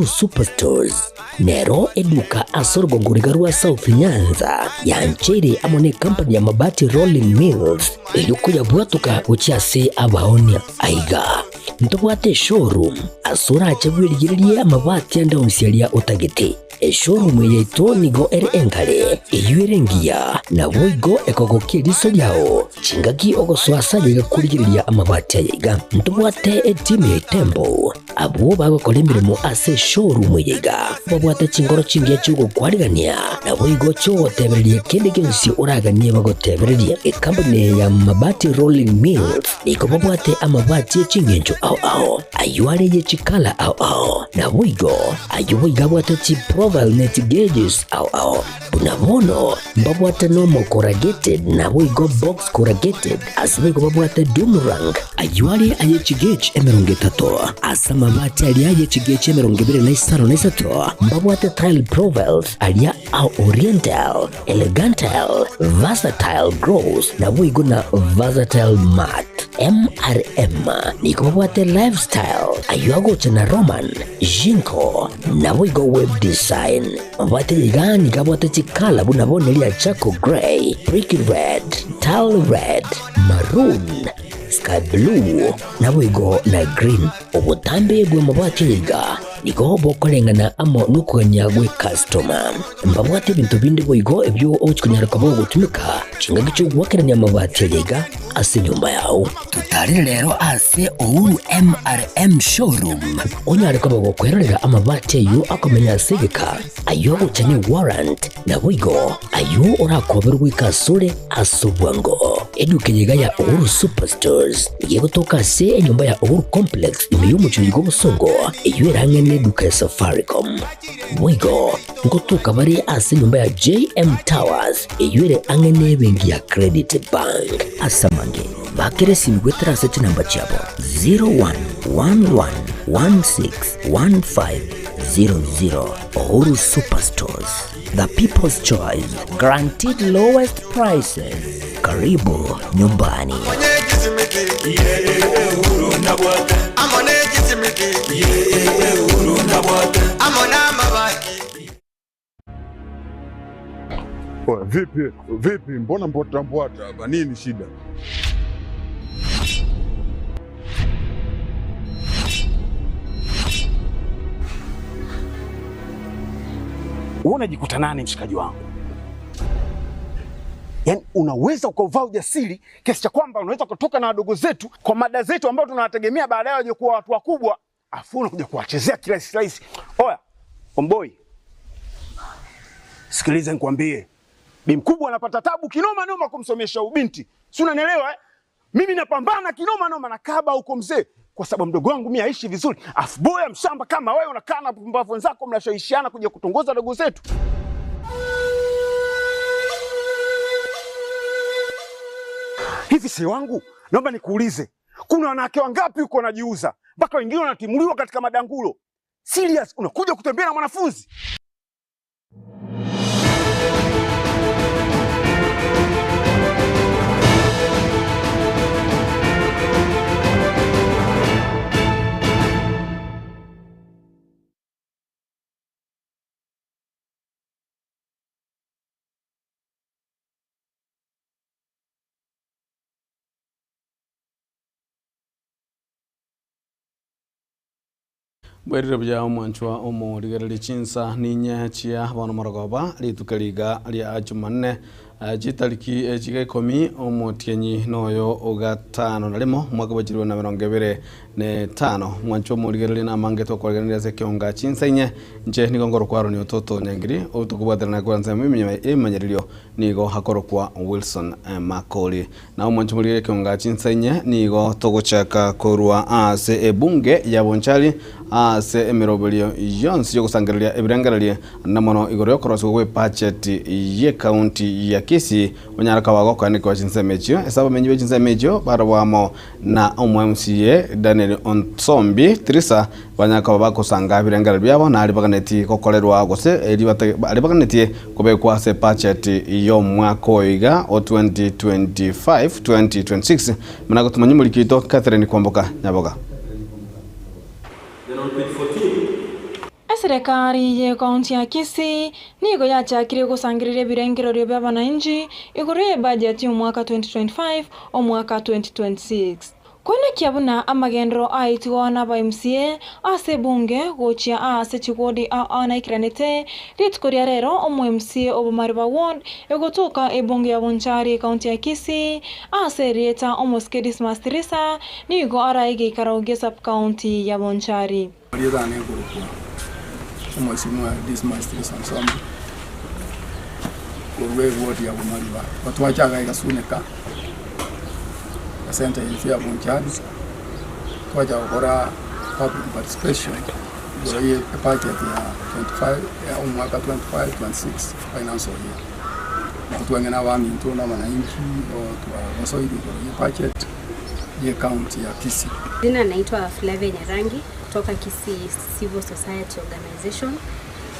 Superstores nero eduka ase orogongo riga rwa South Nyanza yancheire amo ne company ya Mabati Rolling Mills erio koyabwatoka gochia ase abaonia. Aiga ntobwate eshowroom ase orache bwerigererie amabati ande onsi aria otagete. Eshowroom eye yaito nigo ere enkare, eyio ere engiya, naboigo ekogokia eriso riao chingaki ogosoa ase ayaiga korigereria amabati ayaiga. Ntobwate etimu ya Itembo Abwo bagokora emeremo ase eshowroom eye iga babwate chinkoro chingiya chi'ogokwarigania, naboigo chi'ogotebereria kende gionsi oraganie bagotebererie. Ekampuni eye ya Mabati Rolling Mills nigo babwate amabati e chingencho ao ao, ayio are ye chikala ao ao, naboigo ayio boigo abwate chiprofile ne chigauges ao ao. Buna bono mbabwate normal corrugated naboigo box corrugated, ase boigo babwate doom rank, ayio are aye chigauge 30, ase amabati aria aye chigauge 23 mbabwate tile profiles aria a oriental, elegantile, versatile gloss naboigo na versatile matte. MRM nigo babwate lifestyle, ayio agocha na Roman, Jinko, naboigo web design. Mabwate iga nigo abwate chikala buna bono eria charcoal grey, brick red, tile red, maroon, sky blue, naboigo na green. Obotambe bw'amabati aya iga nigo bokoreng'ana amo nokogania gw'ecustoma. Mbabwate ebinto binde boigo ebio ogochi konyara koba ogotumeka chingaki chi'ogoakerania amabati aya iga ase enyomba yao. Totarire rero ase Uhuru MRM Showroom onyare koba gokwerorera amabati ayio akomenya ase egeka, ayio agocha ne warrant, naboigo ayio orakoberwe goika asore ase obwango. Eduka eye iga ya Uhuru Superstores nigo egotoka ase enyomba ya Uhuru Complex ime y'omochie oiga obosongo eyio ere ang'e neduka ya Safaricom. Boigo ngotoka bare ase enyomba ya JM Towers eyio ere ang'e nebenki ya Credit Bank. Ase amange, bakera esimi goetera ase chinamba chiabo 0111161500. Uhuru Superstores, the people's choice, guaranteed lowest prices. Karibu nyumbani. Oya, vipi vipi, mbona mbwata mbwata hapa, nini shida? Wewe unajikuta nani mshikaji wangu? Yaani unaweza ukauvaa ujasiri kiasi cha kwamba unaweza kutoka na wadogo zetu kwa mada zetu ambao tunawategemea baadaye waje kuwa watu wakubwa, afu unakuja kuwachezea kirahisi rahisi. Oya, omboi, sikiliza nikwambie, bi mkubwa anapata tabu kinoma noma kumsomesha ubinti, si unanielewa eh? Mimi napambana kinoma noma na kaba huko mzee, kwa sababu mdogo wangu mimi aishi vizuri, afu boya mshamba kama wewe unakaa na pumbavu wenzako mnashawishiana kuja kutongoza dogo zetu. Hivi si wangu, naomba nikuulize, kuna wanawake wangapi huko wanajiuza mpaka wengine wanatimuliwa katika madangulo? Serious, unakuja kutembea na mwanafunzi? Bwerire buya omwanchwa omorigereria chinsa ninye chia bono morogoba rituko riga ria Jumanne eh, chitariki eh, chiga ikomi omotienyi noyo ogatano na rimo omwaka bwa chirwe na mirongo ebere na etano omwanchwa omorigereria namange tokwaregereria ase ekionga chinsa inye inche nigo ngorokwa Aaron Ototo Nyangiri otokobwaterana kwansa ensemo eminyererio nigo akorokwa Wilson eh, Makori Na omwancho morigererie ekeonga chinsa inye nigo togochaka korwa ase ebunge ya Bonchari ase emeroberio yonsi y'ogosangereria ebirengererio na mono igoro y'okorosigwa gw'ebacheti y'ekaunti ya Kisii onyare koba gokoenekigwa chinsemo echio ase abamenyi be chinsemo echio barabwo amo na omo MCA Daniel Onsombi Tirisa Banyare koba bagosanga ebirengererio biabo, na aria baganetie gokorerwa gose erio aria baganetie kobekwa ase ebacheti y'omwaka oyo iga o 2025, 2026, buna gotomanya omoriki oito Catherine Kwamboka Nyaboga. Then on page 14. Eserekari ye county ya Kisii nigo yachakire gosangereria ebirengererio bia abananchi igoro ye budget y'omwaka 2025 omwaka 2026. Koenekia buna amagenderero aitigwa naba MCA ase ebunge gochia aase chigodi ao naikeranete, rituko ria rero omo MCA o Bomariba Ward egotoka ebunge ya Bonchari ecounty ya Kisii ase erieta Omosike Dismas Tirisa nigo arae geikaro gia sub county ya Bonchari. Erieta nekorokwa Omwesimwa Dismas Tirisa Nsombi korwa eward ya Bomariba. Twachaga iga Suneka esenta yaito ya Bonchari twacha gokora public participation igoro ye ebudget ya 25 ya omwaka 25 26 financial year. Nabo twang'ina na abaminto na abananchi twagosoire igoro ye budget ye county ya Kisii. Jina naitwa Flavia Nyarangi kutoka Kisii Civil Society Organization.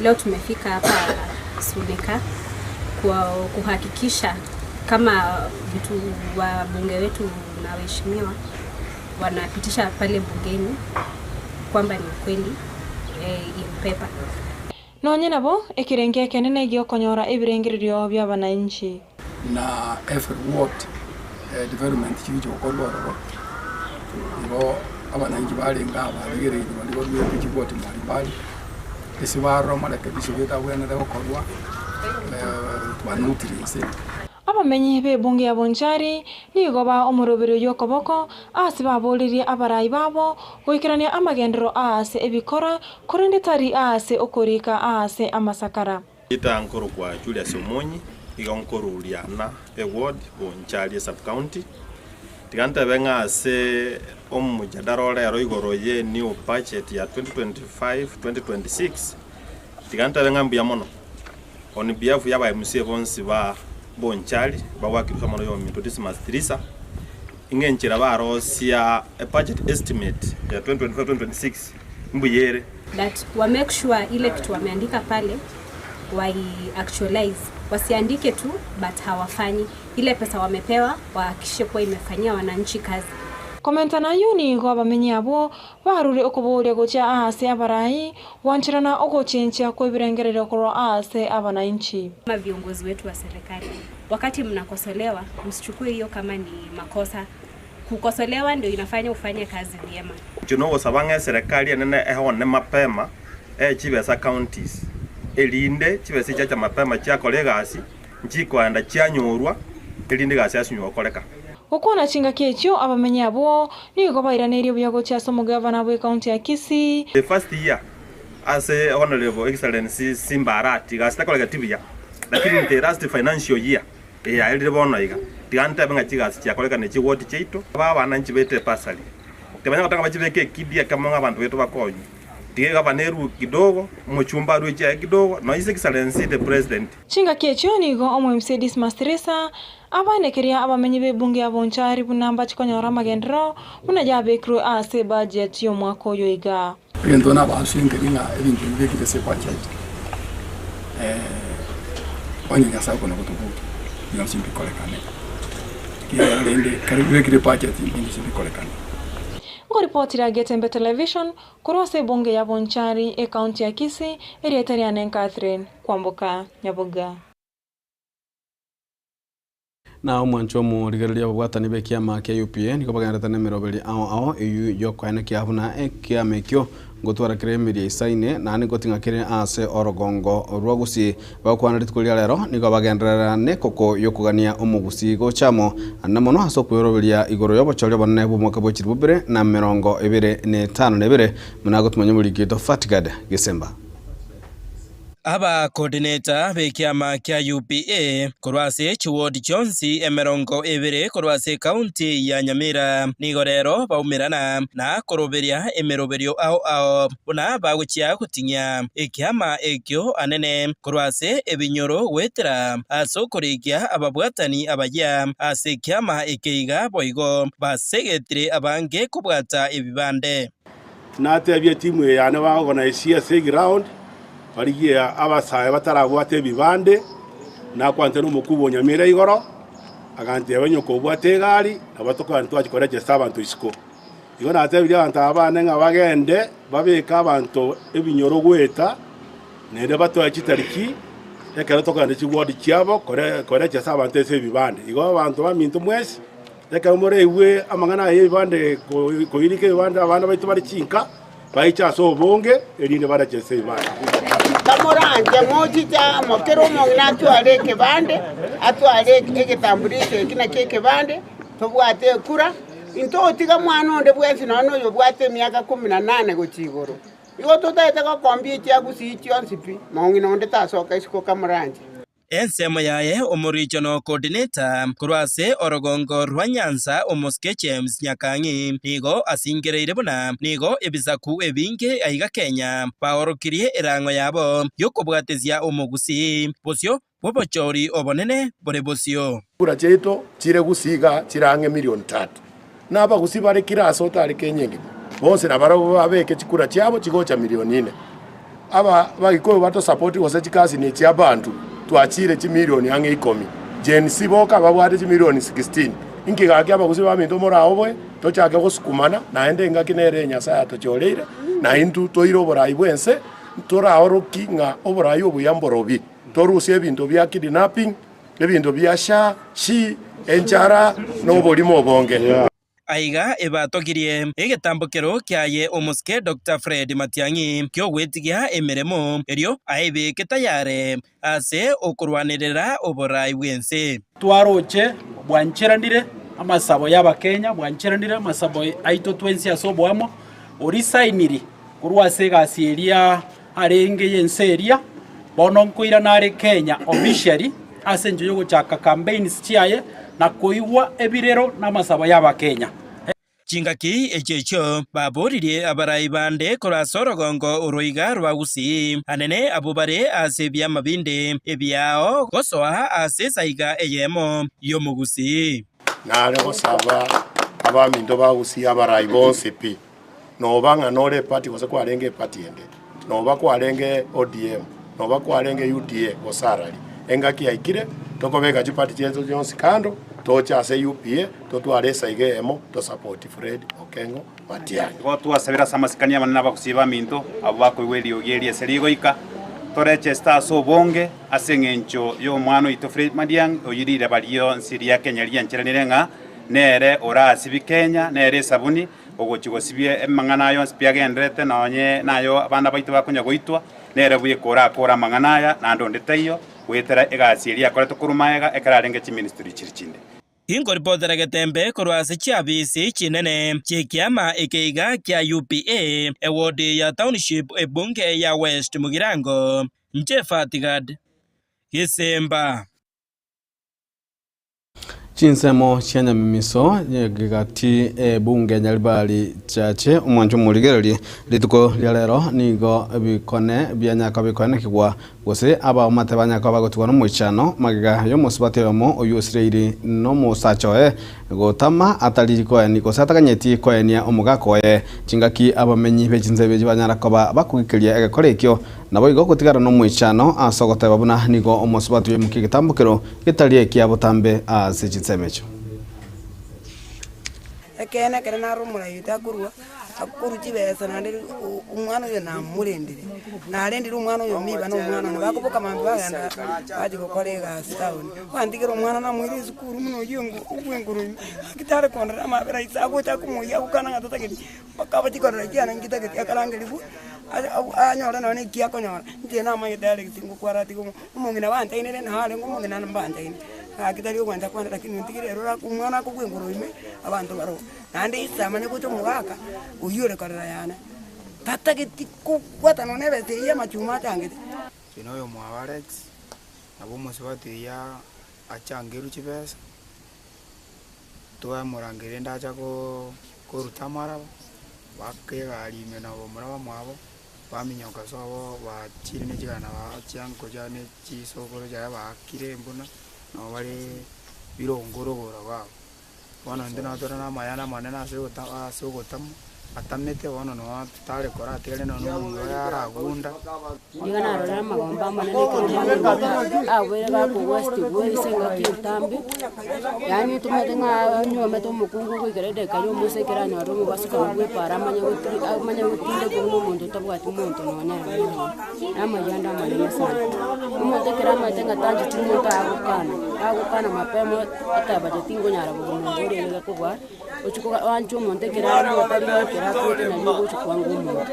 Leo tumefika hapa Suneka kwa kuhakikisha kama vitu wabunge wetu na waheshimiwa wanapitisha pale bungeni kwamba ni ukweli in paper. Nonye nabo, ekerengo ekenene gi'okonyora ebirengererio bi'abananchi. Na every ward development chigocha gokorwa ororo, igo abananchi barenge aba barigereiri baria baruete chiward mbari mbari, ase barora marekebisho getabwenerete gokorwa twanotire inse. Abamenyi b'ebunge ya Bonchari nigo ba omoroberi oyio okoboko ase baboririe abarai babo goikerania amagenderero aase ebikora korende tari aase okorika aase amasakara. Ita nkorokwa Julius Omonyi, igo nkoruriana eward Bonchari esub county. Tiga ntebe ng'a ase omojadala orero igoro ye new budget ya 2025 2026, tiga ntebe ng'a mbuya mono on behalf ya aba MCA bonsi ba Bonchari bagwakirwe mono yominto Dismas Tirisa ing'enchera barosia a budget estimate ya 2025 2026 mbuyere. That wa make sure ile kitu wameandika pale wai actualize, wasiandike tu but hawafanyi. Ile pesa wamepewa wahakikishe kuwa imefanyia wananchi kazi. Komenta nayo nigo abamenyi abwo barure okoboria gochia aase abarai gwancherana ogochenchia kwa ebirengererio korwa aase abananchi. Kama viongozi wetu wa serikali, wakati mnakosolewa, msichukue hiyo kama ni makosa. Kukosolewa ndio inafanya ufanye kazi vyema. Inche nogosaba ng'a eserekari enene ehone mapema echibesa counties erinde chibesa chiacha mapema chiakora egasi nchikoenda chianyorwa erinde egasi yasinywa gokoreka. Gokwana chingaki echio abamenyi abwo nigo bairaneirie buya gochia ase omogavana bwa ekaunti ya Kisii. The first year ase Honorable Excellency Simba Arati gasi takoreka tibuya, lakini the last financial year yaerire bono iga tiga ntebe ng'a chigasi chiakoreka ne chiward chiaito aba abananchi baete basari tibanya gotanga bachibeke ekidi ekemo ng'a abanto baito bakonywe tiga egavana erwe kidogo omochumba arwe chiaye kidogo no His Excellency the President. Chingaki echio nigo omo MCA Dismas Tirisa abanekeria abamenyi b'ebunge ya Bonchari buna mbachikonyora amagenderero buna yabekirwe ase ebudget y'omwaka oyo iga. Egento nabaaswenkeri ng'a ebinto ebi bibekire ase ebudget, onye Nyasae okona gotobokia, bionsi mbikorekane. Ekiagera rende ekero bibekire ebudget ebinto mbikorekane. Nkoripotera Getembe Television korwa ase ebunge ya Bonchari ecounty ya Kisii, erieta riane Catherine Kwamboka Nyaboga. Na omwancho omorigereria obwatani b'ekiama kia UPA nigo bagenderete na emeroberi ao ao eyu yokoenekia buna ekiama ekio ngotwara kere emiria isaine naende ngoting'a kere ase orogongo rwa Gusii. Bagokwana rituko ria rero nigo bagenderera nekoko yokogania omogusi gochamo ande mono ase okweroberia igoro y'obochori obonene bwa omwaka bwa 2025 muna gotumanya omorikito Fatigad Gisemba. Aba coordinator b'ekiama kia UPA korwa ase chiward chionsi 20 korwa ase county ya Nyamira nigo rero baumerana na koroberia emeroberio ao ao buna bagochia goting'ia ekiama ekio anene korwa ase ebinyoro gwetera ase okorigia ababwatani abayia ase ekiama ekeiga boigo basegetire abange kobwata ebibande. Natebie timu yane baorganize ase eground barigie abasae batarabwate ebibande nakwante n'omokubo Nyamira igoro aganteba nyoko obwate egari nabo tokogenda twachia koregesta abanto isiko. Igo natebirie abanto aba bane ng'a bagende babeke abanto ebinyoro goeta, naende batoe chitariki ekero tokogenda chiward chiabo korecha ase abanto ase ebibande. Igo abanto baminto mwensi, ekero moraigwe amang'ana aya y'ebibande koirika ebibande abana baito bare chinka, baiche ase obonge, erinde barache ase ebibande. Bamoranche mochiche amo, kera omong'ina atware ekebande, atware egetambulisho eki nakio ekebande, tobwate ekura. Intotiga mwana onde bwensi nonya noyo obwate emiaka kumi na nane gochia igoro. Igo totaete gokombia echiagusii chionsi pi, mong'ina onde tasoka isiko kamoranche. Ensemo yaye omoregional coordinator korwa ase orogongo rwa Nyanza Omosike James Nyakang'i nigo asingereire buna nigo ebisaku ebinge aiga Kenya baorokirie erang'o yabo y'okobwatisia omogusii bosio bw'obochori obonene bore bosio. Chikura chiaito chire gusii iga chire ang'e milioni tatu, na abagusii bare kera ase otare Kenya engima, bonsi nabarabwo babeke chikura chiabo chigocha milioni ine. Aba Bagikuyu batosapoti gose chikasini echi abanto twachire chimilioni ang'e ikomi. Gen Z boka babwate chimilioni 16. Inki gaki abagusii baminto moraoboe tochake gosukumana naende engaki nere Nyasae atochoreire na intwe toire oborai bwense toraoroki ng'a oborai obuya mborobi. Torusie ebinto bia kidnapping, ebinto bia sha, shi, enchara, na oborimo obonge. Aiga ebatogirie egetambokero kiaye omosike Doctor Fred Matiang'i ki'ogwetigia emeremo erio aebeke tayare ase okorwanerera oborai bw'ense. Twaroche bwancheranire amasabo y'Abakenya, bwancheranire amasabo aito twensi ase oboamo, orisainiri korwa ase egasi eria arenge y'ense eria, bono nkoirana are Kenya officially ase enchera y'ogochaka campaigns chiaye na koigwa ebirero na amasabo y'Abakenya. Chingaki echio echio baboririe abarai bande korwa ase orogongo oroiga rwa Gusii, anene abwo bare ase ebiama binde ebiao gosoa ase esaiga eyemo y'omogusii. Nare gosaba abaminto ba Gusii abarai bonsi pi, Noba ng'a nore eparty gose kwarenge eparty ende, noba kwarenge ODM, noba kwarenge UDA gose arari, engaki yaikire tokobeka chiparty chiaito chionsi kando toche ase UPA totware esaiga eyemo to support Fred Okengo Matiang'i. Igo twasabire ase amasikani amanene abagusii baminto, abwo bakoigwa eriogi eri ase rigoika, torecheste ase obonge ase eng'encho y'omwana oito Fred Matiang'i, oyio riraba rionsi ria Kenya riancheranire ng'a nere orasibie Kenya, nere esabuni, Ogochia gosibia amang'ana aya onsi pi agendererete, nonye naye abana baito bakonya goitwa, nere bweka orakore amang'ana aya, naende onde taiyo, goetera egasi eria akorete korwa magega ekero arenge chiministry chiria chinde. Tinkoripotera getembe korwa ase chiabisi chinene chi'ekiama eke iga kia UPA, ewodi ya Township ebunge ya West Mugirango, inche Fatigad Gisimba. Chinsemo chia nyamimiso gati ebunge Nyaribari Chache omwancho omorigererie rituko ria rero nigo ebikone bianyaka bikoenekigwa gose abaomate banyaka bagotigwa nomoichano magega yomosubati oyomo oyio osireiri nomosacha oye gotama atari koeni gose ataganyeti koenia omogaka oye chingaki abamenyi bechinsemo echi banyara koba bakogikeria egekora ekio naboigo gotigara nomoichano ase ogoteba buna nigo omosubati oimokia egetambokero Getari ekia botambe ase chinsemo echio. Ekeene ekero nare omorai otakorua, akorua chibesa naende omwana oyo namorendire, narendire omwana oyo omiba na omwana one, bakoboka mambia bagenda bachia gokora egasi town. Gwantigera omwana namoire esukuru buna oyio obwenguru ime, gaki tare kondora amabera ise agocha akomoyia agokana ng'a totageti, mpaka abachi korora ekiagera nkitageti akarangerigwa, anyore nonye eki akonyora, inche namanyete Alex ngokwara atiga Omong'ina banchainire nao arenge omong'ina mbanchaine, gaki tari ogwancha kwane lakini ntigire ere ora omwana akogwa engoro ime, abanto baroo. Naende ise amanye gocha omogaka, oyio ore korera yane, tatageti kobwatana nonya na ebesa eyio amachuma achangete. Inche na oyomwabo Alex, nabo omosubati oyio achangerwe chibesa, twamorangeria rende acha koruta amaraba, baka egari ime na abamura bamwabo. Baminyoka sobo bachire ne chigana chianko chiane chisokoro chiaye baakire embuna, nabo bare birongoro igoro iga abwo. Bono intwe nabo tore na amayani amanene ase ase ogotamwa. Atamete bono noo totare koratigare nonya na omomura oye aragunda. Nigo narorire amagomba amanene ekero mwana abeire gakogwestigwa ase engaki entambe, yaani ntomanyete ng'a anyuomete omokungu goikera edageka ya omoisa ekero anyorire omobasukano bwa epara amanye gotiri amanye gotindekwa buna omonto otabwati monto nonya nere nonya. Na amayanda amanene sana. Omonto ekero amanyete ng'a tancheti monto agokana, agokana mapema oteba inche tingonyara bogima obo ore iga kobua. Ochia koancha omonto ekero are otari ekero akwete nario ogochia kwanga omonto.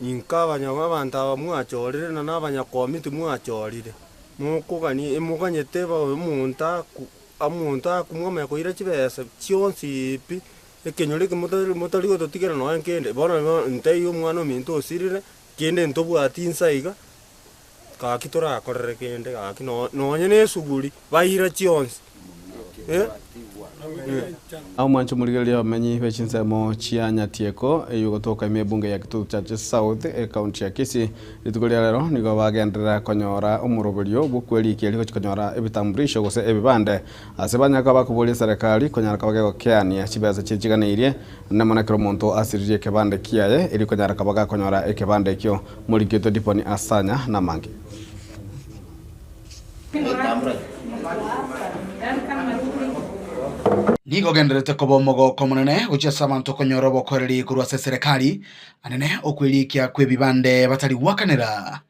Inka abanto aba mwachorire na nabanyakomiti mwachorire, mokogania emoganyete babe omonto aku omonto aku mwamanya koira chibesa chionsi pi, ekenyoro eke motari motari gototigera nonya nkende. Bono bono ntaiyo omwana ominto osirire, kende ntobwati insa iga, gaki torakorere kende gaki nonye na esuguri baira chionsi eh. Omwancho omorigereria abamenyi be chinsemo chia Nyatieko eyio gotoka ime ebunge ya Kitutu Church South ekaunti ya Kisii rituko ria rero nigo bagenderera konyora omoroberio bw'okwerikia erio gochia konyora ebitambulisho gose ebibande ase banyare koba bakoboria eserekari konyara koba gegokeania chibesa chiria chiganeirie naende mono ekero omonto asiririe ekebande kiaye erio konyara koba gakonyora ekebande ekio Moriketwe Diponi Asanya namange. Nigo ogendererete koba omogoko omonene gochia ase abanto konyora obokoreri korwa ase eserekari, anene okwerikia kw'ebibande batari goakanera.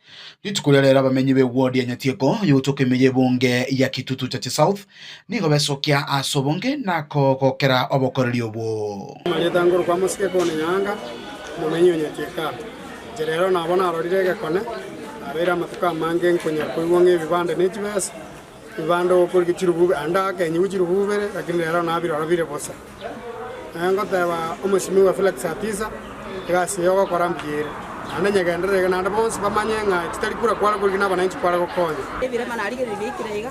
Rituko ria rero abamenyi b'eward ya Nyatieko yogotoka ime y'ebunge ya Kitutu Chache South nigo besokia ase obonge na kogokera obokoreri obwo. Amarieta ngorokwa mosike kone Nyaanga, omomenyi o Nyatieko aa. Inche rero nabo narorire egekone, nabeire amatuko amange nkonya koigwa ng'a ebibande ne chibesa, ebibande okorigia chirubu ande akenyigwe chirubu ibere, lakini rero nabirora bire bosa. Naye ngoteba omosimiwa Felix Atisa, egasi eye ogokora mbuya ere, naende nyegenderere iga naende bonsi bamanye ng'a chitari kura kware korigia na abananchi kware gokonya. Ebirema narigereria biaikire iga,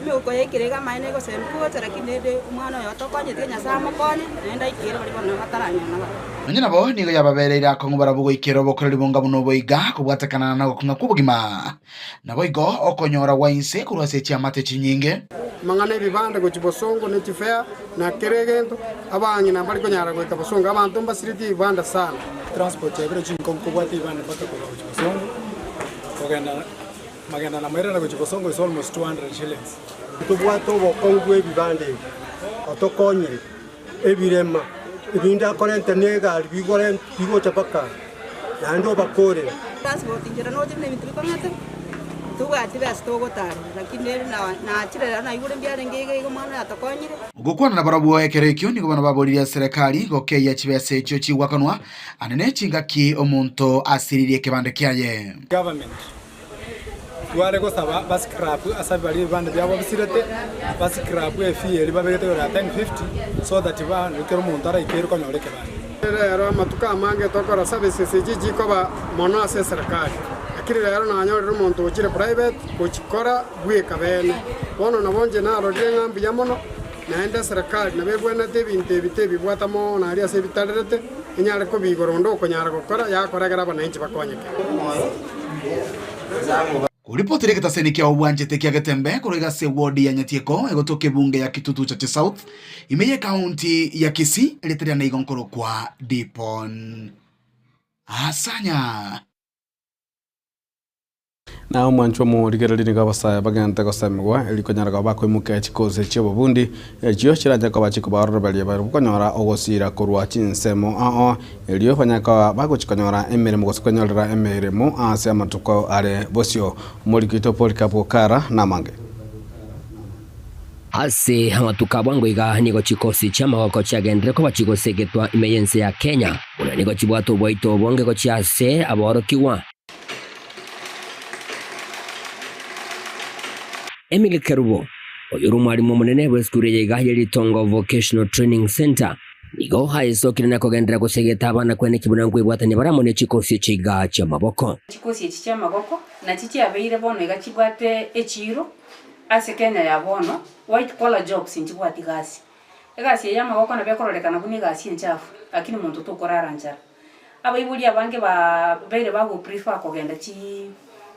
emeuko yaikire iga amaene egosemia gocha lakini rende omwana oyo otokonyete Nyasaye amokonye, naende aikere baria bono bataranyora nabarabwo. Nonya nabo nigo yababereire akong'u barabwo goikera obokoreri bonga buna oboiga, kobwatekana nogokong'a kw'obogima, naboigo okonyora gwa inse korwa ase chiamate chinyinge. Amang'ana 'ebibande gochia bosongo ne chifea, na kera egento, abang'ina mbari konyara goika bosongo, abanto mbasiretie ebibande sana. Transport yabire chinkongu kobwata ebibande mpaka korwa gochia bosongo, kogenda magenda na mairana gochia bosongo is almost 200 shillings. Ntobwate obokong'u bw'ebibande ebi, otokonyire. Ebirema ebinde akorente negari bigocha mpaka aa, naende obakoorere. Transport inchera noche buna ebinto bikong'ete, tobwati besa togotarera, lakini rende nachire rero naigure mbiarenge iga iga omwana oyo atokonyire. Gokwana nabarabwo ekero ekio nigo bono baboririe eserekari gokeyia chibesa echio chigwakanwa ande ne chingaki omonto asiririe ekebande kiaye. Government Tware gosaba bascrap ase baria ebibanda biabo bisirete, bascrap efee eria babegete igoro ya 1050 so that bono ekero omonto araikeire konyora ekebanda. Rero amatuko amange tokora services echi chikoba mono ase eserekari, lakini rero nanyorire omonto ochire private gochikora bweka bene. Bono nabo inche narorire ng'a mbuya mono, naende eserekari nabo ebwenerete ebinto ebi tebibwata mono aria ase ebitarerete, enyare kobiigora onde okonyara gokora yakora ekero abananchi bakonyeke. Koripotera egetaseni kia obwanchete kia Getembe korwa iga ase eward ya Nyatieko egotoka ebunge ya Kitutu Chache South ime ye ekaunti ya Kisii erieta riane igo nkorokwa Dipon Asanya. Na omwanchwa omorigereria nigo abasae bagente gosemigwa erio konyara koba bakoimokia chikosi chi'obobundi, echio chiranche koba chikobaororoberia barabwo konyora ogosira korwa chinsemo ao, erio banyare koba bagochia konyora emeremo gose kwenyorera emeremo ase amatuko are bosio. Omoriki oito Polycarp Okara namange. Ase amatuko a bwango iga nigo chikosi chi'amagoko chiagenderire koba chigosegetwa ime y'ense ya Kenya, buna nigo chibwate oboito obonge gochia ase aborokigwa. Emily Kerubo, oyore omwalimu omonene bw'esukuru eye iga ye Ritongo Vocational Training Centre, nigo aesokire na kogenderera gosegeta abana kweneki buna nkwebwatania bare amo ne chikosi echi iga chi'amaboko. Chikosi echi chi'amaboko nachi chiabeire bono iga chibwate echiiro ase Kenya ya bono, white collar jobs nchibwati gasi. Egasi eye y'amaboko nabo ekororekana buna egasi enchafu, lakini monto tokorara nchara. Abaibori abange babeire bago prefer kogenda chi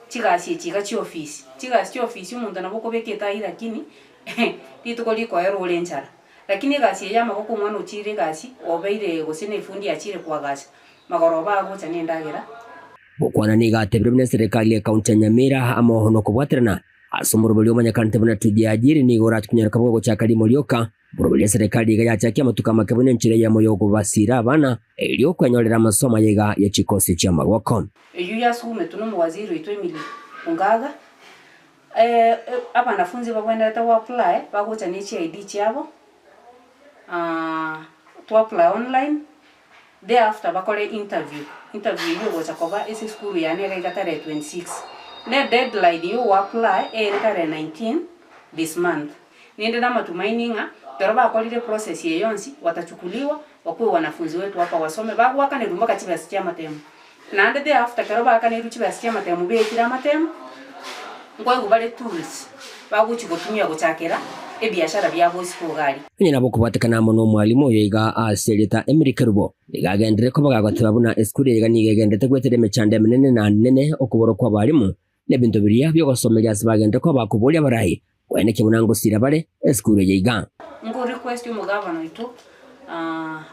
chigasi echi iga chiofisi. Chigasi chiofisi omonto nabo okobeka etai lakini rituko rikoera ore nchara. Lakini egasi eye ya amagoko omwana ochire egasi, obeire gose na efundi achire koagacha, magoroba agocha na endagera. Gokwana nigo atebire buna eserekari ye county ya Nyamira amo nokobwaterana ase omoroberi omanyekanete buna Tujiajiri nigo orache konyoreka bwa ogochaka rimo rioka. Omoroberi eserekari iga yachakia amatuko amake buna enchera eyemo yokobasira abana erio kwenyorera amasomo aye iga ye chikosi chiamagoko. Eyio yasugumetwe nomowaziri oito Emily Ongaga, Abanafunzi babwenerete go apply bagocha ne chi ID chiabo, to apply online, thereafter bakore interview, interview eyio egocha koba ase esukuru yane iga iga tarehe 26. Ne deadline ya ogo apply ere tarehe 19 this month. Ninde na amatumaini ng'a ekero bakorire process eye yonsi, watachukuliwa wakuwe wanafunzi wetu hapa wasome, bagoakanerwa mpaka chibesa chia amatemo. Naende thereafter ekero baakaneirwe chibesa chi'amatemo beetire amatemo, nkoegwa bare tools bagochia gotumia gochakera ebiashara biabo isiko iga aria. Onye nabo okobwatekana amo nomwalimu oyo iga ase erieta Emily Kerubo, nigo agenderere koba gagoteba buna esukuru eye iga nigo egenderete goetera emechando emenene na nene okobora kw'abalimu na ebinto biria bi'ogosomeria ase bagenderere koba bakoboria abarai koenekia buna ngosira bare esukuru eye iga. Nko request omogavana oito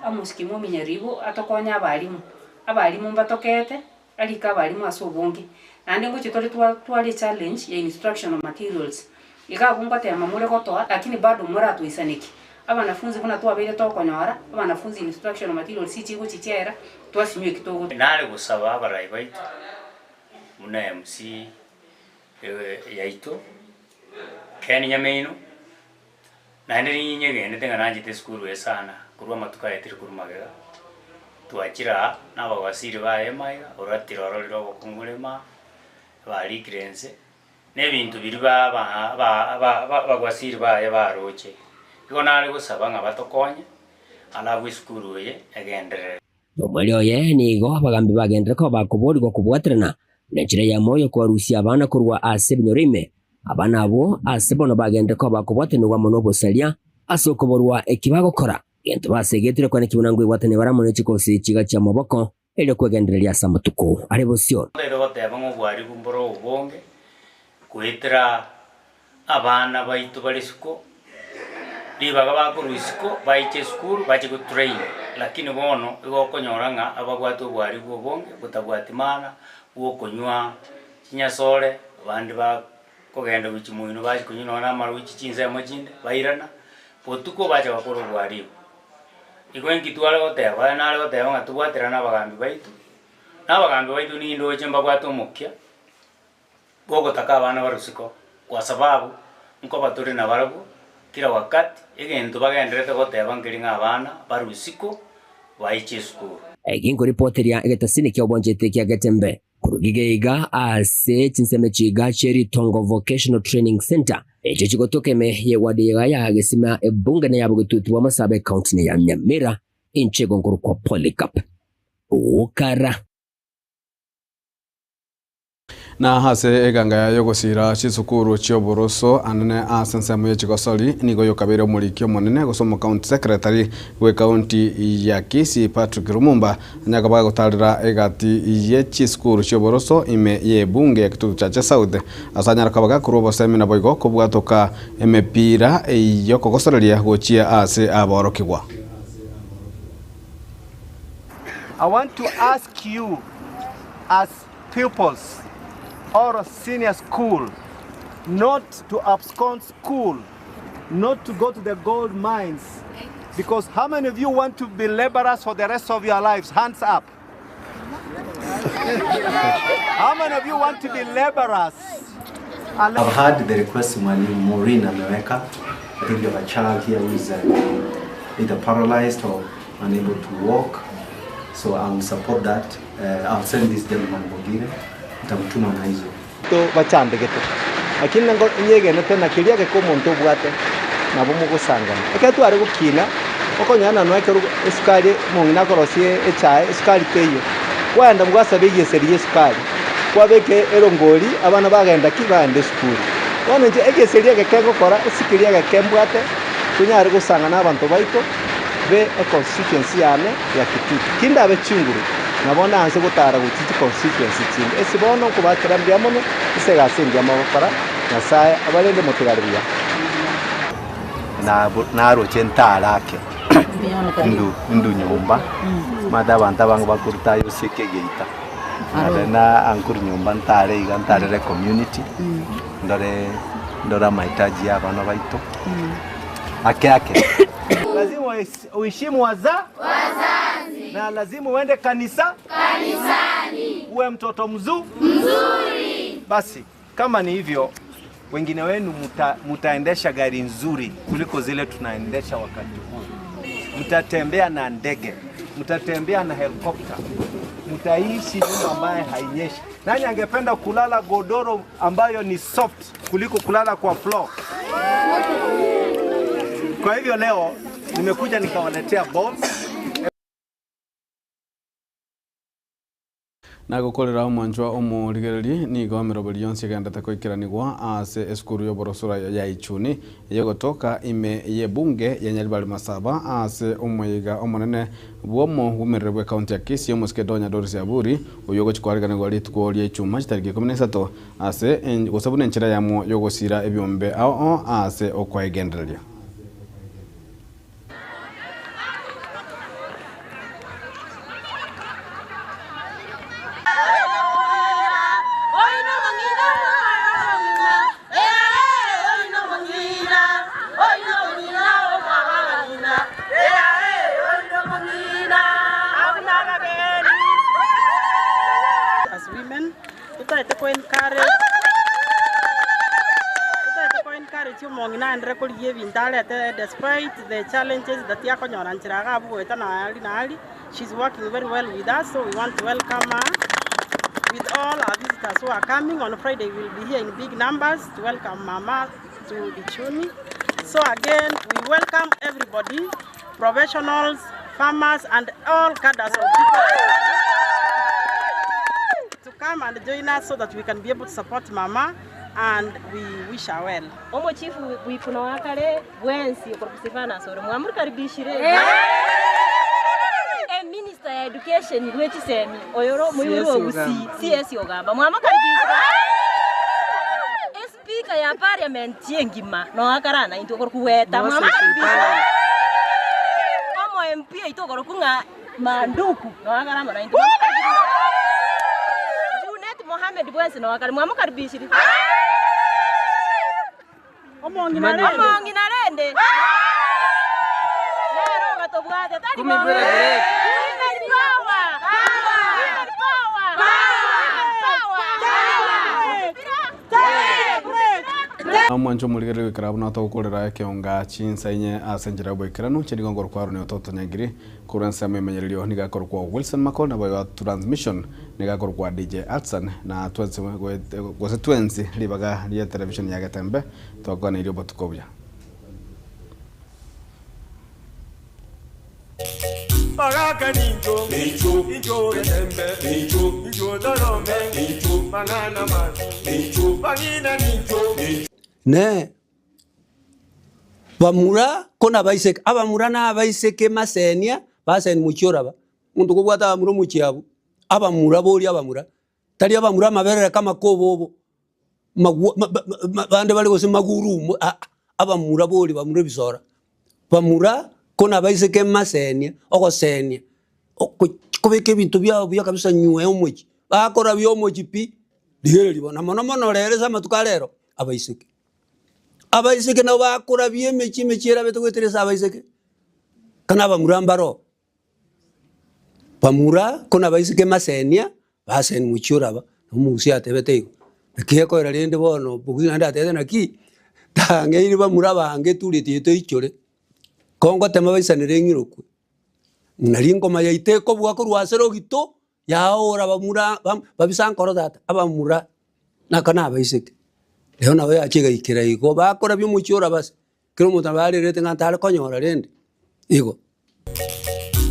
Amos Kimumi Nyaribo atokonye abalimu, abalimu mbatokete, arike abalimu ase obonge. Naende ngochia tore tware echallenge ya instructional materials, iga abwo ngotema more gotoa lakini bado moratoisaneki. Abanafunzi buna twabeire tokonyora, abanafunzi instructional materials chigochia chiaera, twasinywa eki togo. Nare gosaba abarai baito buna MC yaito Ken Nyameino, naende ninyegenete ng'a nanchete esukuru eye sana korwa amatuko aye tiri korwa magega, twachire aa na abawaziri baye maiga, oratire ororire obokong'u bore maa, barikire inse, na ebinto biria ba ba ba ba abawaziri baye baroche. Igo nare gosaba ng'a batokonye, alafu esukuru eye egenderere. Nomoerio oye nigo abagambi bagenderere koba bakoboorigwa kobwaterana nenchera eyemo y'okobarusia abana korwa ase ebinyoro ime. Abana abwo ase bono bagenderere koba bakobwatanigwa amo nobosaria ase okoborwa eki bagokora, gento basegetire kwane ki buna nkwebwatania bare amo ne chikosi chiga chi'amaboko, erio kwegendereria ase amatuko are bosio. Ntaete goteba ng'a obwaribu mbore obonge goetera abana baito bare isiko, ribaga bakorwa isiko baiche esukuru bache go train, lakini bono igo okonyora ng'a ababwate obwaribu obonge botabwati maana bwa okonywa chinyasore, abande bakogenda gochia moino bachia konywa nonya na amarwa gochia chinsemo chinde bairana, botuko bacha gokora obwaribu. Igo inki tware goteba? Aye nare goteba ng'a tobwaterane abagambi baito, na abagambi baito nindoche mbabwate omokia. Gogotaka abana barwe isiko, kwa sababu nkoba tore nabarabwo kera wakati, egento bagendererete goteba nkeri ng'a abana barwe isiko baiche esukuru. Eki nkoripoteria egetasini kia obwanchete kia Getembe korwa Gigeiga ase chinsemo chiga chie Ritongo Vocational Training Centre echio chigotoka ime y'eward iga ya Gesima ebunge na ya Bogetutu bwa Masaba ecounty ya Nyamira inche igo nkorokwa Polycarp Okara. Na ase eganga yaye y'ogosiira chisukuru chi'oboroso anene ase ensemo ye chigosori, nigo yokabeire omoriki omonene gose omocounty secretary bw'ecounty ya Kisii Patrick Lumumba anyare koba agotarera egati ye chisukuru chi'oboroso ime y'ebunge ya Kitutu Chache South ase anyare koba gakorwa obosemi naboigo kobwatoka emepira y'okogosoreria gochia ase aborokigwa. I want to ask you as pupils or senior school not to abscond school, not to go to the gold mines. Because how many of you want to be laborers for the rest of your lives? Hands up. how many of you want to be laborers? I've had the request Mwalimu Maureen ameweka. I think you have a child here who is either paralyzed or unable to walk. So I will support that. I'll send this gentleman Bogire. Nitamtuma na hizo. Bachandegete, lakini nigo inyegenete na keria egeke omonto obwate nabo mogosangana. Ekero tware gokina, okonyora nonye ekero esukari omong'ina akorosia echae, esukari teiyo, kwaenda gwasaba egeseri gia esukari, kwabeka erongori abana bagenda ki? Bagenda esukuru. Bono inche egeseri egeke ngokora, ase keria egeke mbwate, tonyare gosangana na abanto baito be econstituency yane ya Kitutu. Kindabe chinguru, nabo nanse gotara gochia chiconstituency chinde. Ase bono nkobakera mbuya mono ase egasi engiya mogokora, Nyasae abarende motigare buya. Naroche ntare ake ndu ndu nyomba omanyete abanto abange bakoruta aye osieke egeita nare na ankuru nyomba ntare iga ntarere ecommunity ndore ndore amahitaji ya abana baito ake ake. Lazima uheshimu waza wazazi na lazima uende kanisa kanisani, uwe mtoto mzu mzuri. Basi kama ni hivyo, wengine wenu muta, mutaendesha gari nzuri kuliko zile tunaendesha wakati huu. Mtatembea na ndege, mtatembea na helikopta, mtaishi nyumba ambayo hainyeshi. Nani angependa kulala godoro ambayo ni soft kuliko kulala kwa floor? Kwa hivyo leo nimekuja nikawaletea balls. Nagokorera omwanchwa omorigereria, nigo emeroberi yonsi egenderete koikeranigwa ase esukuru y'oborosura ya Ichuni eyegotoka ime y'ebunge ya Nyaribari Masaba ase omoyega omonene bw'omogumerere bw'ecounty ya Kisii omosike Donya Doris Aburi oyio ogochia koariganigwa rituko ria Ichuma chitariki ikomi na isato ase gose buna enchera eyemo y'ogosira ebiombe ao ase okoegendereria. As women, totaete ko encourage totaete ko encourage omong'ina aendere korigia ebinto arete despite the challenges that akonyora nchera iga abwo goeta na aria na aria, she's working very well with us so we want to welcome her with all our visitors who are coming on Friday we will be here in big numbers to welcome mama to Ichuni. So again we welcome everybody, professionals, farmers and all cadres of people to come and join us so that we can be able to support mama and we wish her well. Omochifu bw'Ikuno wa kare bwensi okorokwa Stephanus ore mwamorikaribishire? Eminister ya education bwe chisemi oyore omoibori o Gusii CS Ogamba mwamokaribishire? Espika ya parliament engima noyo akare naintwe okorokwa Weta mwamokaribishire? Omo MP oito okorokwa ng'a Manduku noyo akare amo naintwe mwamokaribishire? Junet Mohamed bwensi noyo akare mwamokaribishire? Omong'ina rende. Omong'ina rende. Nere ogatobwate tari Kumi bongo. bwere break. Women power. Women power. Women power. Omwancho omorigereria goikera buna togokorera ekeonga chinsa inye ase enchera y'oboikeranu chiria nigo nkorokwa Aaron Ototo Nyangiri korwa ensemo y'emenyererio nigo akorokwa Wilson Makori nabo igo transmission nigo akorokwa DJ Hudson na twensi gose twensi ribaga ria television ya Getembe twakwaneirie obotuko obuya. Bagaka nincho, incho getembe, incho torome, mang'ana mabi, bang'ina nincho. Ne bamura ko nabaiseke, abamura nabaiseke masenia, baseni mochie oraba, omonto kobwate abamura omochie abwo, abamura boria abamura, tari abamura amaberere kama kobobo, magwa ma ba ma bande bare gose magurumo aa, abamura boria bamura ebisora, bamura ko nabaiseke masenia, ogosenia, oko kobeka ebinto biabo buya kabisa nyuma ya omochie, bakorabia omochie pi, rigereria bono, na mono mono rero ase amatuko a rero, abaiseke. Abaiseke nabo bakorabia emechie emechie erabete goetera ase abaiseke, kana abamura mbaro. Bamura ko nabaiseke masenia, baseni mochie oraba, na omogusia atebete igo. Naki ekoera rende bono omogusia naende atebete naki, tang'eiri bamura abange etureti yaito eichore, ko ngotema baisanere eng'irokwe. Nari engoma yaito ekobua korwa ase rogito, Yaoora bamura babisa nkoro tata, abamura naka nabaiseke. Rero nabo yachia egaikera igo, bakorabia omochie orabase, kera omonto nabo arerete ng'a ntare konyora rende igo.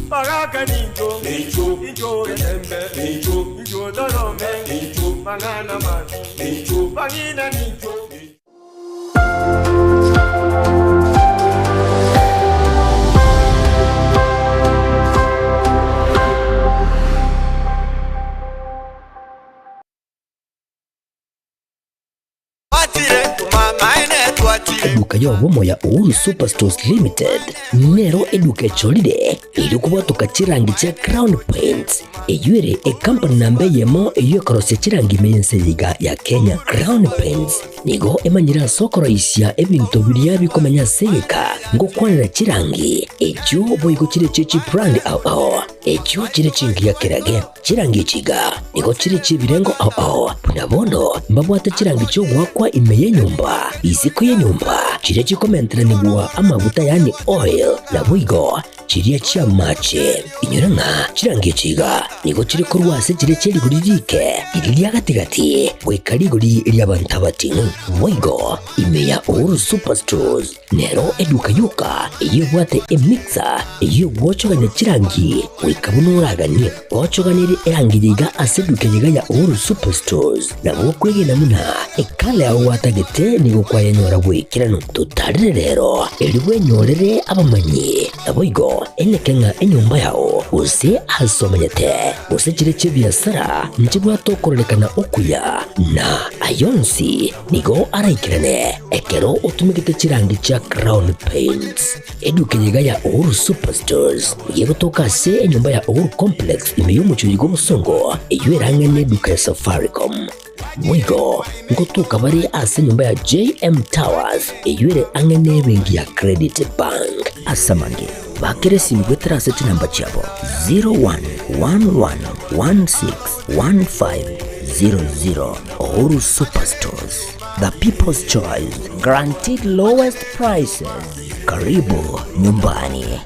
Bagaka nincho, incho getembe, incho torome, mang'ana mabi, bang'ina nincho. eduka y'obomo ya Uhuru Superstores Limited nero eduka echorire erio kobwatoka chirangi chia Crown Paints eyio ere ekampani namba eyemo eyio ekorosia chirangi ime y'ense eye iga ya Kenya. Crown Paints nigo emanyire ase okoroisia ebinto biria bikomenya ase egeka ngokwanera chirangi echio boigo chire chie chibrand ao ao echio chire chingiya kerage. Chirangi echi iga nigo chire chi'ebirengo ao ao, buna bono mbabwate chirangi chi'ogoakwa ime y'enyomba, isiko y'enyomba, chiria chikomenteranigwa amaguta yaani oil, naboigo chiria chi'amache. Inyora ng'a chirangi echi iga nigo chire korwa ase chiria chie rigori riike, riria ria gati-gati, goika rigori ri'abanto abating'u. Boigo ime ya Uhuru Superstores Nero eduka yoka eyio ebwate emixer eyio egwochogania chirangi goika buna oraganie. Gochoganerie erangi eye iga ase eduka eye iga ya Uhuru Superstores nabo okwegena buna ekala yao gwatagete nigo kwayenyora bw'ekeranu. Totarere rero erio bwenyorere abamanyi naboigo eneke ng'a enyomba yao gose ase omenyete gose chire chi'ebiasara nchibwate okororekana okuya na ayonsi Nigo araikerane ekero otumegete chirangi chia Crown Paints. Eduka eye iga ya Uhuru Superstores nigo egotoka ase enyomba ya Uhuru Complex ime y'omochie oyo bw'obosongo eyio erang'ane eduka ya Safaricom. Boigo ngotoka bare ase enyomba ya JM Towers eyio ere ang'e n'ebenki ya Credit Bank. Ase amange, bakera esimi goetera ase chinamba chiabo 0111161500. Uhuru Superstores, the people's choice, guaranteed lowest prices. Karibu nyumbani.